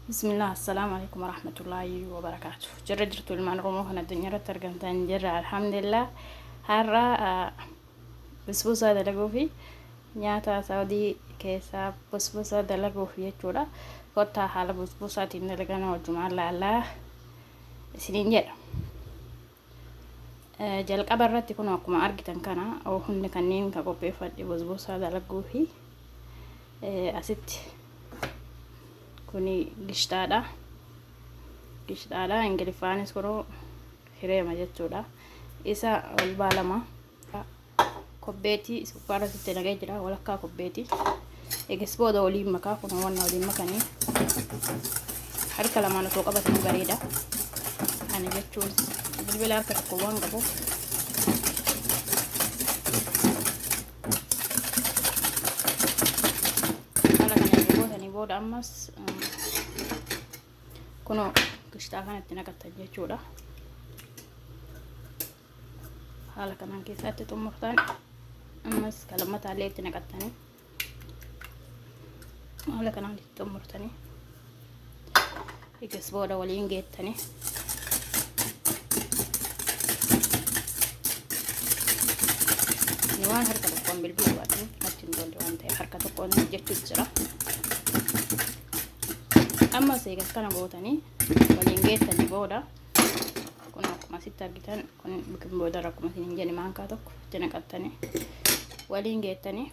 Bismillah, assalaamu alaikum warahmatullaahi wabarakaatu. Jirra jirtu ilmaan Oromoo kan addunyaa irratti argamtan jirra alhamdulillah. Har'a busbusaa dalaguu fi nyaata Saudii keessaa busbusaa dalaguuf jechuudha. Kottaa haala busbusaatiin dalagan wajjumaan laallaa isiniin jedha. Jalqaba irratti kun akkuma argitan kana hundi kanneen kan qopheeffadhe busbusaa dalaguu fi asitti kuni gishxaadha. Gishxaadha Ingiliffaanis kunoo hireema jechuudha. Isa ol baalama kobbeetii sukkaara sitti naqee jira walakkaa kobbeetii. Eegas booda waliin makaa kun wanna waliin makanii harka lamaan osoo qabatanii bareeda. Ani jechuun bilbila harka tokko waan qabuuf haala kana erga gootanii booda ammas kunoo gishxaa kanatti naqattan jechuudha. Haala kanaan keessatti xumurtan ammas kalammataallee itti naqattanii haala kanaan itti xumurtanii egas booda waliin geettanii Ani waan harka tokkoon bilbila baadhu natti hin tolle waan ta'eef harka tokkoon hojjechuuf jira. Ammas eegas kana gootanii waliin geettanii booda kun akkuma asitti argitan kun bikin booda akkuma isin hin jenne maankaa tokko itti naqattanii waliin geettanii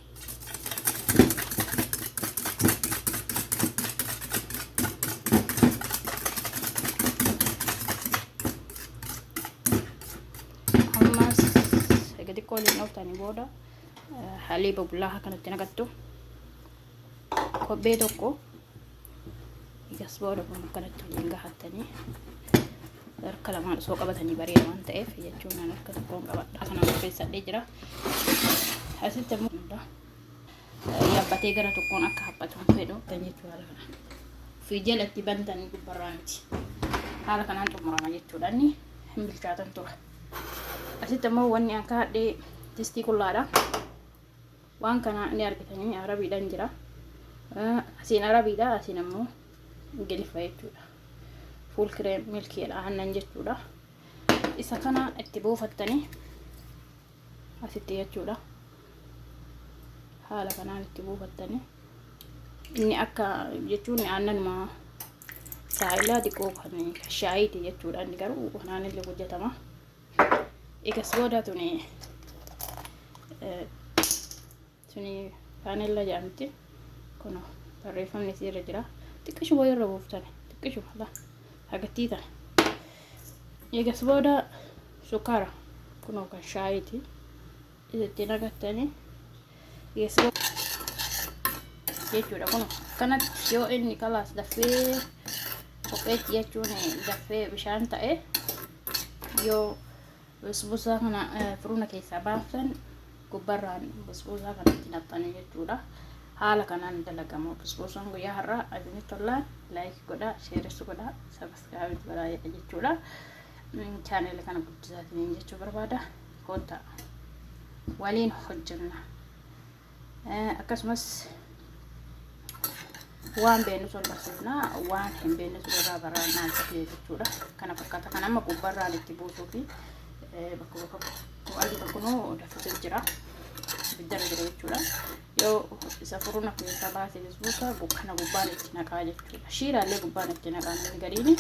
ammas eega xiqqoo waliin dhooftanii booda haliiba bullaa kanatti naqattu kobbee tokko egas booda kun akkanatti waliin gahattanii harka lamaan osoo qabatanii bareeda waan ta'eef jechuun an harka tokkoon qabadha kanaan qopheessadhee jira asitti immoo yaabbatee gara tokkoon akka haphatu hin fedhu kan jechuu haala kanaan ofii jalatti bantanii gubbarraa miti haala kanaan xumurama jechuudha inni hin bilchaatan tura asitti immoo wanni akka hadhee distii qullaadha waan kana ni argitanii arabiidhaan jira asiin arabiidha asiin ammoo ingiliffa jechuudha fuul kireem milkiidha aannan jechuudha isa kana itti buufattanii asitti jechuudha haala kanaan itti buufattanii inni akka jechuun aannanuma saayilaa xiqqoo kan shaayiiti jechuudha inni garuu kanaan illee hojjetama egas booda tuni tuni faanella jedhamti kun barreeffamni isii irra jira xiqqishuma irra buuftani xiqqishuma la hagattii tana egas booda sukkaara kunoo kan shaayiiti itti naqattanii egas booda jechuudha kun kanatti yoo inni kalaas dafee kopheetti jechuun dafee bishaan ta'e yoo Busbusaa kana furuuna keessaa baaftan gubbarraan busbusaa kanatti naqxanii jechuudha. Haala kanaan dalagamu busbusaan guyyaa har'aa isinitti tollaan like godhaa, shareis godhaa, subscribe godhaa jechuudha. Chaaneela kana guddisaatiin jechuu barbaada. Koottaa waliin hojjenna. Akkasumas waan beeknu sun barsiifna waan hin beekne sun irraa barannaa jechuudha. Kana fakkaata kan amma gubbarraan itti buusuu fi bakka bakka argitan kunoo danfisee jira. Ibiddarra jira jechuudha. Yoo isa furuna keessaa baasee bisbuusa kana gubbaan itti naqaa jechuudha. Shiiraallee gubbaan itti naqaa namni gariin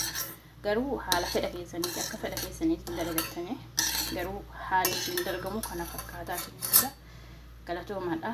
garuu haala fedha keessaniiti akka fedha keessaniitiin dalagattanii garuu haalli ittiin dalagamu kana fakkaataa jechuudha. Galatoomaadha.